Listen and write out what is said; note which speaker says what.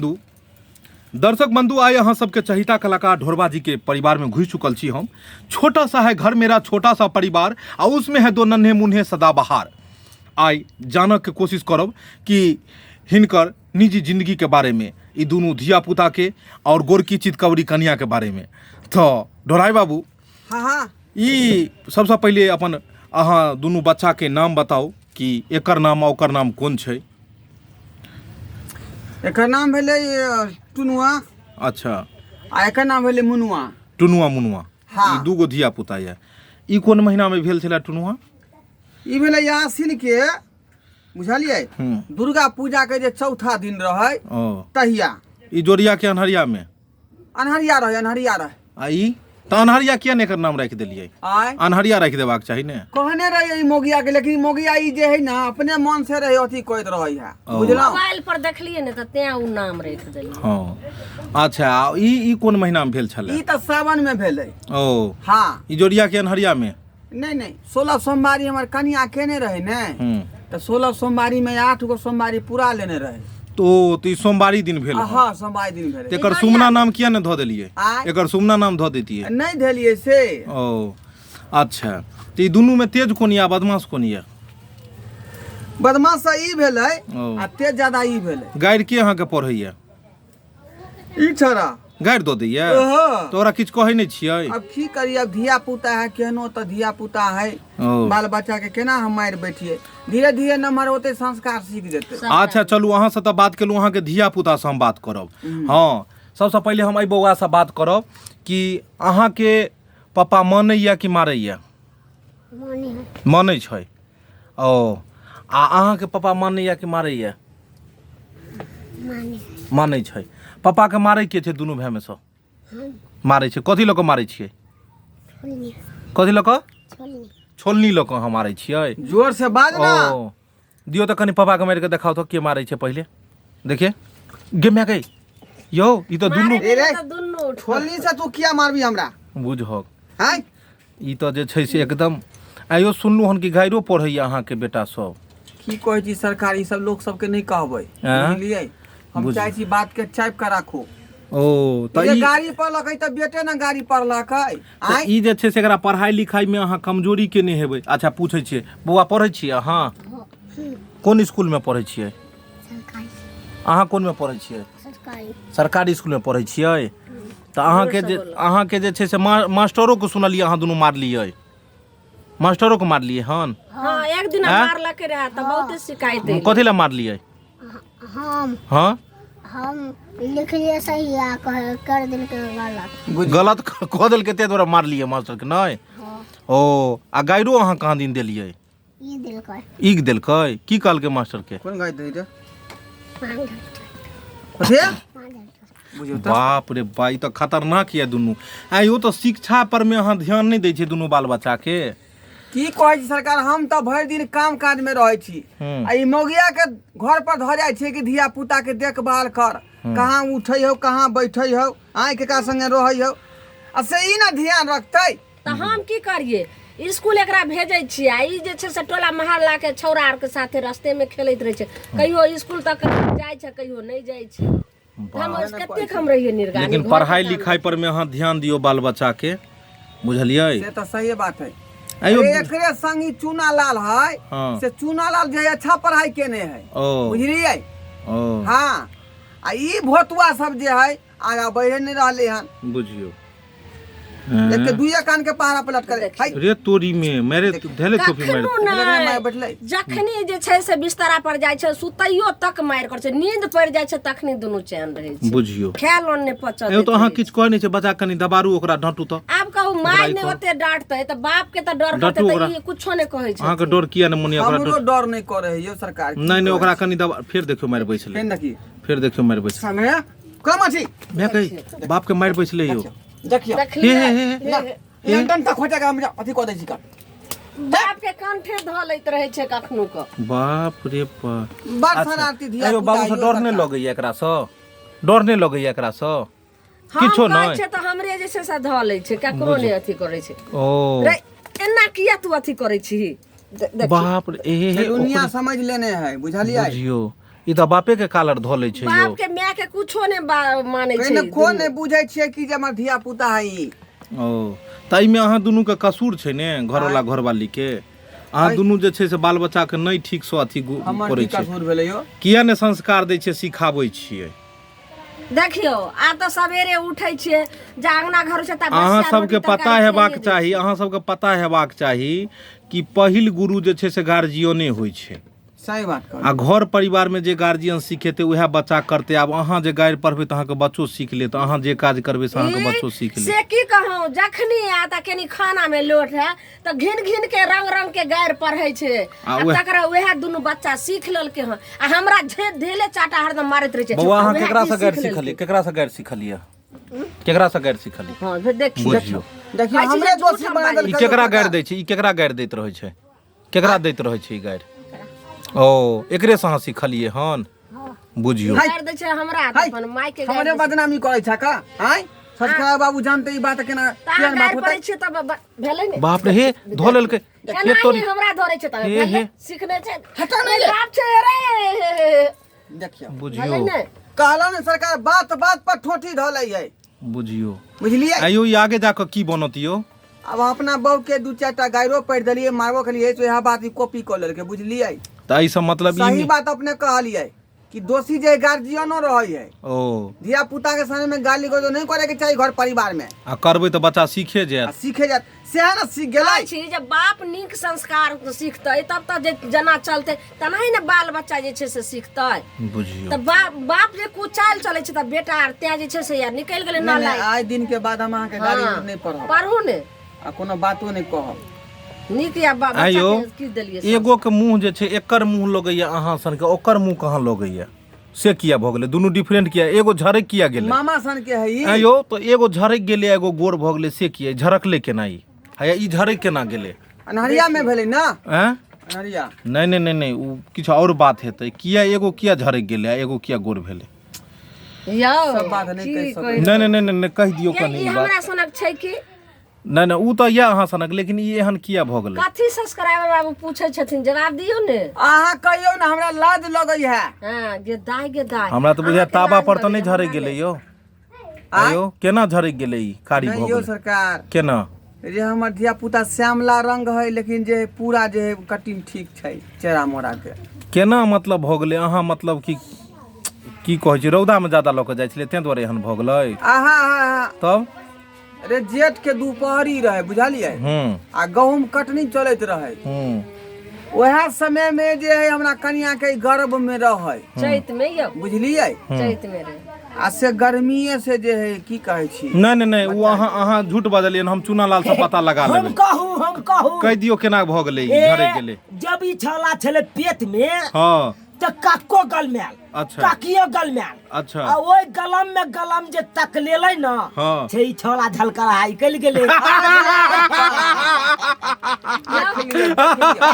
Speaker 1: बंधु दर्शक बंधु, आइ अहाँ सबके चहिता कलाकार ढोरबा जी के परिवार में घुस चुकल छी हम। छोटा सा है घर मेरा, छोटा सा परिवार, आ उसमें है दो नन्हे मुन्हे सदाबहार। आइ जानऽ के कोशिश करब कि हिनकर निजी जिंदगी के बारे में, ई दुनू धिया पुता के और गोरकी चितकबरी कनिया के बारे में। तऽ ढोराई बाबू,
Speaker 2: हाँ हाँ
Speaker 1: ई सबसँ पहिले अपन अहाँ दुनू बच्चा के नाम बताउ कि एकर नाम आ ओकर नाम कोन छै।
Speaker 2: एकर नाम भेलै टुनुआ।
Speaker 1: अच्छा।
Speaker 2: आ एकर नाम भेलै मुनुआ।
Speaker 1: टुनुआ मुनुआ।
Speaker 2: हाँ।
Speaker 1: ई दूगो धिया पुता यऽ। ई कोन महीना में भेल छलै टुनुआ?
Speaker 2: ई भेलै आश्विन के, बुझलियै, दुर्गा पूजा के जे चौथा दिन रहै
Speaker 1: ओ
Speaker 2: तहिया।
Speaker 1: ई जोड़िया के अन्हरिया में?
Speaker 2: अन्हरिया रहै, अन्हरिया रहै।
Speaker 1: आ ई तऽ अन्हरिया किया ने एकर नाम राखि देलियै?
Speaker 2: आय
Speaker 1: अन्हरिया राखि देबाक चाही ने।
Speaker 2: कहने रहियै ई मोगिया के, लेकिन मोगिया ई जे है ना अपने मन से रहे अथी करैत रहै है,
Speaker 1: ओ।
Speaker 2: बुझलहुँ?
Speaker 3: मोबाइल पर देखलियै ने तऽ तें ओ नाम राखि देलियै।
Speaker 1: हँ, अच्छा, आ ई कोन महीना मे भेल छलै?
Speaker 2: ई तऽ सावन में भेलै।
Speaker 1: ओ।
Speaker 2: हाँ।
Speaker 1: ई जोड़िया के अन्हरिया में?
Speaker 2: नहि नहि, 16 सोमवारी हमर कनिया केने रहै ने, तऽ 16 सोमवारी में 8 गो सोमवारी पूरा लेने रहै।
Speaker 1: तो ई सोमवारी दिन भेल हन।
Speaker 2: हाँ, सोमवारी दिन भेलै।
Speaker 1: तऽ एकर सुमना नाम किया ने धऽ देलियै?
Speaker 2: आँय?
Speaker 1: एकर सुमना नाम धऽ दैतियै।
Speaker 2: नहि धेलियै से।
Speaker 1: ओ अच्छा, तऽ ई दुनू में तेज कोन यऽ, बदमाश कोन यऽ?
Speaker 2: बदमाश तऽ ई भेलै
Speaker 1: ओ।
Speaker 2: आ तेज ज्यादा ई भेलै।
Speaker 1: गारि के अहाँके पढ़ैया?
Speaker 2: ई छड़ा
Speaker 1: गारि दऽ दैया?
Speaker 2: ओहो।
Speaker 1: तऽ ओकरा किछु कहै नहि छियै?
Speaker 2: अब की करिए, अब धिया पुता है, केहनो तऽ धिया पुता है।
Speaker 1: ओ।
Speaker 2: बाल बच्चा के केना हम मारि बैठिए, धीरे धीरे नमहर होते संस्कार सीख जेतै।
Speaker 1: अच्छा चलू, अहाँसँ तऽ बात केलहुँ, अहाँके धिया पुतासँ हम बात करब। हँ, सबसँ पहिले हम एहि बौआसँ बात करब कि अहाँके पप्पा मानैया कि मारैया? मानै छै। ओ आ अहाँके पप्पा मानैया कि मारैया? मानै छै। पप्पाके मारै के छै दुनू भायमे सँ? मारै छै। कथी लऽ कऽ मारै छियै? कथी लऽ कऽ? छोलनी लऽ कऽ अहाँ मारै छियै?
Speaker 2: जोर से बाज ना।
Speaker 1: ओ दियौ तऽ कनि पप्पाके मारि कऽ देखाउ तऽ के मारै छै पहिले। देखिए गे माय गे, यौ ई तऽ दुनू
Speaker 2: ए रे।
Speaker 3: तऽ दुनू
Speaker 2: छोलनी से तू किया मारबी हमरा?
Speaker 1: बुझहक
Speaker 2: हैं?
Speaker 1: ई तऽ जे छै से एकदम आइयो सुनलहुँ हन कि गाइरो पढ़ैया अहाँके बेटा सब।
Speaker 2: की कहै छी सरकार, ई सब लोक सबके नहि कहबै,
Speaker 1: आँय?
Speaker 2: बुझलियै? हम
Speaker 1: बुझ-
Speaker 2: चाहै छी बात के चापि के राखू।
Speaker 1: ओ तऽ
Speaker 2: जे
Speaker 1: ई
Speaker 2: गाड़ी पढ़लकै तऽ बेटे ने गाड़ी पढ़लकै।
Speaker 1: तऽ
Speaker 2: आँय?
Speaker 1: ई जे छै से एकरा पढ़ाइ लिखाइमे अहाँ कमजोरी केने हेबै। अच्छा पूछै छियै, बौआ पढ़ै छियै अहाँ? कोन स्कूलमे पढ़ै छियै अहाँ? कोनमे पढ़ै छियै? सरकारी स्कूलमे पढ़ै छियै। तऽ अहाँके जे छै से मास्टरोके सुनलियै अहाँ दुनू मारलियै, मास्टरोके मारलियै हन?
Speaker 3: हाँ, एक दिन
Speaker 1: आँय?
Speaker 3: मारलकै रहे तऽ बहुते शिकायत एलै।
Speaker 1: कथी लए मारलियै?
Speaker 4: हम
Speaker 1: हँ,
Speaker 4: हम लिखलियै सही आ कर देलकै गलत।
Speaker 1: गलत कऽ देलकै ताहि दुआरे मारलियै मास्टरके? नहि। ओ आ गाइरो अहाँ कहाँ दिन देलियै?
Speaker 4: ई देलकै।
Speaker 1: ई देलकै? की कहलकै मास्टरके?
Speaker 2: कोन गाड़ी दै रे?
Speaker 4: मांगल।
Speaker 2: कथी?
Speaker 4: मांगल।
Speaker 2: बुझियौ तऽ।
Speaker 1: बाप रे बा, ई तऽ खतरनाक यऽ दुनू। आइयो तऽ शिक्षा पर मे अहाँ ध्यान नहि दै छियै दुनू बाल बच्चा के।
Speaker 2: की कहै छी सरकार, हम तऽ भरि दिन काम काज मे रहै छी आ ई मौगिया के घर पर धऽ जाइ छियै कि धिया पुता के देखभाल कर, कहाँ उठै हौ, कहाँ बैठै हौ, आइ केकरा संगे रहै हौ, आ से ई ना ध्यान रखतै।
Speaker 3: तऽ हम की करियै, स्कूल एकरा भेजै छियै आ ई जे छै से टोला मोहल्लाके छौड़ा आरके साथे रस्तेमे खेलैत रहै छै, कहियो स्कूल तक जाइ छै, कहियो नहि जाइ छै। हम कतेक हम रहियै निर्गानी।
Speaker 1: लेकिन
Speaker 3: घरके
Speaker 1: पढ़ाइ
Speaker 3: काम।
Speaker 1: लिखाइ पर मे अहाँ ध्यान दियौ बाल बच्चा के, बुझलियै?
Speaker 2: से तऽ सही बात है।
Speaker 1: आइयो
Speaker 2: अरे एकरे संग ई चूना लाल है।
Speaker 1: हाँ।
Speaker 2: से चूना लाल जे है अच्छा पढ़ाई केने है।
Speaker 1: ओ।
Speaker 2: बुझलियै?
Speaker 1: ओ।
Speaker 2: हाँ, आ ई भोतुआ सब जे है आगा बढ़े नहि रहलै हन।
Speaker 1: बुझियौ।
Speaker 2: एक के दुइये कान के पहाड़ा पर लटकल है।
Speaker 1: रे तोरी में मेरे धैले थोपी मारि।
Speaker 3: कखनो
Speaker 2: मारि
Speaker 3: नहि
Speaker 2: बैठलै।
Speaker 3: जखनी जे छै से बिस्तरा पर जाइ छै सुतैयो तक मारि करै छै, नींद पड़ि जाइ छै तखनी दुनू चैन रहै छै।
Speaker 1: बुझियौ।
Speaker 3: खायल नहि पचत।
Speaker 1: एगो तऽ अहाँ किछु कहै नहि छै बच्चा कनि दबारू ओकरा, डाँटू तऽ।
Speaker 3: आब कहू, माय
Speaker 1: ई
Speaker 3: नहि
Speaker 1: कहू।
Speaker 3: ओते डांटतै तऽ बाप के तऽ डर करतै।
Speaker 1: डाँटू
Speaker 3: तऽ
Speaker 1: ओकरा।
Speaker 3: ई कुछो नहि कहै छै।
Speaker 1: अहाँके डर किया नहि मोन ओकरा?
Speaker 2: हमरो डर नहि करे है यौ सरकार, की
Speaker 1: नहि नहि,
Speaker 2: कहै
Speaker 1: ओकरा
Speaker 2: छी?
Speaker 1: कनि दबा, फेर देखियौ मारि बैसलै।
Speaker 2: फेर देखी।
Speaker 1: फेर देखियौ मारि बैसलै।
Speaker 2: समय कम अछि।
Speaker 1: मैं कही बाप के मारि बैसलै यौ।
Speaker 2: देखियौ।
Speaker 1: हे
Speaker 3: देखलियै?
Speaker 1: हे हे हे।
Speaker 2: लंडन तक खोटे के हम अथी कऽ दै छी का।
Speaker 3: बाप के कंठे धऽ लैत रहै छै कखनो कऽ।
Speaker 1: बाप रे बाप।
Speaker 2: बड़ शरारती धिया
Speaker 1: अयो
Speaker 2: पुता
Speaker 1: बाबू से
Speaker 2: यौ
Speaker 1: डर नहि
Speaker 2: सरकार।
Speaker 1: लगैया एकरासँ? डर नहि लगैया एकरासँ?
Speaker 3: हम
Speaker 1: किछो
Speaker 3: कहै
Speaker 1: नहि
Speaker 3: छै तऽ हमरे जे छै से धऽ लै छै, ककरो नहि अथी करै छै।
Speaker 1: ओ।
Speaker 3: रे एना किया तू अथी करै छीही? देखी।
Speaker 1: बाप रे, ए हे हे।
Speaker 2: दुनिया समझ लेने है, बुझलियै?
Speaker 1: बुझियौ, ई तऽ बापे के कालर धऽ लै छै यौ।
Speaker 3: बाप के माय के कुछो ने मानै छै।
Speaker 2: कहिने कोन नहि बुझै छियै कि जे हमर धिया पुता है ई।
Speaker 1: ओ तऽ एहिमे अहाँ दुनूके कसूर छै ने, घरवाला घरवाली के। अहाँ दुनू जे छै से बाल बच्चाके नहि ठीकसँ अथी
Speaker 2: हमर
Speaker 1: करै
Speaker 2: की
Speaker 1: छै।
Speaker 2: कसूर भेलै यौ?
Speaker 1: किया ने संस्कार दै छियै, सिखाबै छियै?
Speaker 3: देखियौ, आब तऽ सवेरे उठै छियै, जा अंगना घर छै तऽ
Speaker 1: अहाँ
Speaker 3: बसिया
Speaker 1: सबके
Speaker 3: रोटी
Speaker 1: पता
Speaker 3: तरकारी
Speaker 1: हेबाक
Speaker 3: खाइए।
Speaker 1: चाही, अहाँ सबके पता हेबाक चाही कि पहिल गुरु जे छै से गार्जियने होइ छै।
Speaker 2: सही बात कहलियै।
Speaker 1: आ घर परिवारमे जे गार्जियन सिखेतै उएह बच्चा करतै। आब अहाँ जे गारि पढ़बै तऽ अहाँके बच्चो सीख लेत, अहाँ जे काज करबै से अहाँके बच्चो सीख लेत।
Speaker 3: से की कहूँ, जखनी आयत आ कनी खाना में लोट है तऽ घिन घिन के रंग रंग के गारि पढ़ै छै,
Speaker 1: आ
Speaker 3: आ तकरा उएह दुनू बच्चा सीख लेलकै हन। आ हमरा धेले चाटा हरदम मारैत रहै छै।
Speaker 1: बौआ, अहाँ
Speaker 3: आ उएह
Speaker 1: केकरासँ
Speaker 3: चीज
Speaker 1: गारि
Speaker 3: सीख
Speaker 1: सिखलियै?
Speaker 3: लेलकै।
Speaker 1: केकरासँ गारि सिखलियै? केकरासँ गारि सिखलियै?
Speaker 3: हँ, फेर देखियौ।
Speaker 1: बुझियौ।
Speaker 2: देखियौ,
Speaker 3: कहै छी
Speaker 2: हमरे
Speaker 3: जे झूठ
Speaker 2: दोषी
Speaker 3: हम
Speaker 2: बना
Speaker 3: बाजै।
Speaker 1: ई
Speaker 2: देलकै।
Speaker 1: केकरा गारि दै छै? ई केकरा गारि दैत रहै छै? केकरा दैत रहै छै ई गारि? ओ एकरेसँ अहाँ सिखलियै हन? बुझियौ।
Speaker 3: गारि दै छै हमरा तऽ
Speaker 2: हाय,
Speaker 3: अपन माय के गारि
Speaker 2: हमरे
Speaker 3: दै छै।
Speaker 2: बदनामी करै छै का? आँय संस्कार बाबू, जानते ई बात केना
Speaker 3: तऽ अहाँ
Speaker 2: केहन बात
Speaker 3: गारि
Speaker 2: होतै?
Speaker 3: पढ़ै छियै तब भेलै ने।
Speaker 1: बाप रे, हे धो लेलकै हे।
Speaker 3: एनाही
Speaker 1: तोरी
Speaker 3: हमरा धरै छै तब
Speaker 1: हे,
Speaker 3: भेलै?
Speaker 1: हे।
Speaker 3: सिखने छै।
Speaker 2: हटा नहि
Speaker 3: रे
Speaker 2: रे।
Speaker 3: बाप छै रे।
Speaker 2: देखियौ।
Speaker 1: बुझियौ।
Speaker 3: भेलै ने?
Speaker 2: कहला ने सरकार, बात बात पर ठोठी धऽ लै है।
Speaker 1: बुझियौ।
Speaker 2: बुझलियै?
Speaker 1: आइयो ई आगे जाकऽ की बनत यौ?
Speaker 2: आब अपना बहू के दू चारि टा गाइरो पढ़ि देलियै, मारबो केलियै, तऽ इएह बात ई कॉपी कऽ लेलकै, बुझलियै?
Speaker 1: तऽ एहिसँ मतलब ई
Speaker 2: सही
Speaker 1: नहि-
Speaker 2: बात अपने कहलियै कि दोषी जे गार्जियनो रहै है।
Speaker 1: ओ
Speaker 2: धिया पुता के संग में गाली गलौज नहीं करे के चाही घर परिवार में।
Speaker 1: आ करबै तऽ बच्चा सीखे
Speaker 2: आ
Speaker 1: जायत।
Speaker 2: सीखे जात, सएह ने सीख गेलै।
Speaker 3: कहै छी जे बाप नीक संस्कार सीखतै तब तऽ जे जेना चलतै तेनाही ने बाल बच्चा जे छै से सीखतै।
Speaker 1: बुझियौ।
Speaker 3: तऽ बाप जे कुचालि चलै छै तऽ बेटा आर तें जे छै से यार निकलि गेलै।
Speaker 2: नहि,
Speaker 3: नालायक।
Speaker 2: आइ दिन के बाद हम अहाँके गाली नहि पढ़ब।
Speaker 3: पढ़ू ने।
Speaker 2: आ कोनो बातो नहि कहब।
Speaker 3: नीक या बच्चा
Speaker 1: आइयो
Speaker 3: के की देलियै?
Speaker 1: एगो के मुँह जे छै, एकर मुँह लगैया अहाँ सनके, ओकर मुँह कहाँ लगैया? से किया भऽ गेलै दुनू डिफरेंट? किया एगो झरक किया गेलै?
Speaker 2: मामा सन के है ई।
Speaker 1: आइयो तऽ एगो झरक गेलै, एगो गोर भऽ गेलै, से किया झरकलै? केना ई हैया ई झरक केना गेलै?
Speaker 2: अन्हरिया में भेलै ना।
Speaker 1: आँय?
Speaker 2: अन्हरिया।
Speaker 1: नहि नहि नहि नहि, ओ किछु आओर बात हेतै। किया एगो किया झरक गेलै आ एगो किया गोर भेलै?
Speaker 3: यौ,
Speaker 2: सब बात नहि
Speaker 3: की
Speaker 2: कहि सकै।
Speaker 3: कहि?
Speaker 1: नहि नहि नहि नहि नहि, कहि दियौ कनि
Speaker 3: ई
Speaker 1: ई बात।
Speaker 3: हमरा सनक छै कि
Speaker 1: नहि नहि, ओ तऽ यऽ अहाँ सनक, लेकिन ई एहन किया भऽ गेलै?
Speaker 3: कथी सब्सक्राइबर बाबू पूछै छथिन, जवाब दियौ ने।
Speaker 2: अहाँ कहियौ ने, हमरा लाज लगै है।
Speaker 3: हँ गे दाय, गे दाय।
Speaker 1: हमरा तऽ बुझाय
Speaker 3: अहाँके
Speaker 1: ताबा
Speaker 3: लाज
Speaker 1: पर तऽ नहि
Speaker 3: लगैए,
Speaker 1: झरक
Speaker 3: हमरा
Speaker 1: गेलै यौ?
Speaker 2: आँय?
Speaker 1: आयौ, केना झरक गेलै ई कारी
Speaker 2: नहि
Speaker 1: भऽ
Speaker 2: यौ
Speaker 1: गेलै
Speaker 2: सरकार।
Speaker 1: केना?
Speaker 2: जे हमर धिया पुता श्यामला रंग है, लेकिन जे है पूरा जे है कटिंग ठीक छै चेहरा मोरा के।
Speaker 1: केना मतलब भऽ गेलै? अहाँ मतलब कि की कहै छी, रौदामे ज्यादा लऽ कऽ जाइ छलियै ताहि दुआरे एहन भऽ गेलै?
Speaker 2: आहा आहा।
Speaker 1: तब
Speaker 2: अरे जेठ के दुपहरी रहे, बुझलियै? आ गहूम कटनी चलैत रहे। वएह समय में जे है हमरा कनिया के गर्भ में रहे।
Speaker 3: चैत में यौ।
Speaker 2: बुझलियै?
Speaker 3: चैत में रहे।
Speaker 2: आ से गर्मीए से जे है की कहै छी।
Speaker 1: नहि नहि नहि, ओ अहाँ अहाँ झूठ बजलियै। हम चूना लाल से पता लगा
Speaker 5: हम
Speaker 1: लेबै।
Speaker 5: कहू, हम कहू।
Speaker 1: कहि दियौ, केना भऽ गेलै ई?
Speaker 5: ए,
Speaker 1: झरकि गेलै।
Speaker 5: जब ई छौला छलै पेट में,
Speaker 1: हँ,
Speaker 5: तऽ काको गलमायल।
Speaker 1: अच्छा।
Speaker 5: काकियो गलमायल।
Speaker 1: अच्छा।
Speaker 5: आ ओहि गलम में गलम जे तकलेलै ने,
Speaker 1: हँ,
Speaker 5: से ई छौला झलकरा निकलि गेलै।
Speaker 2: देख लियौ, देख लियौ।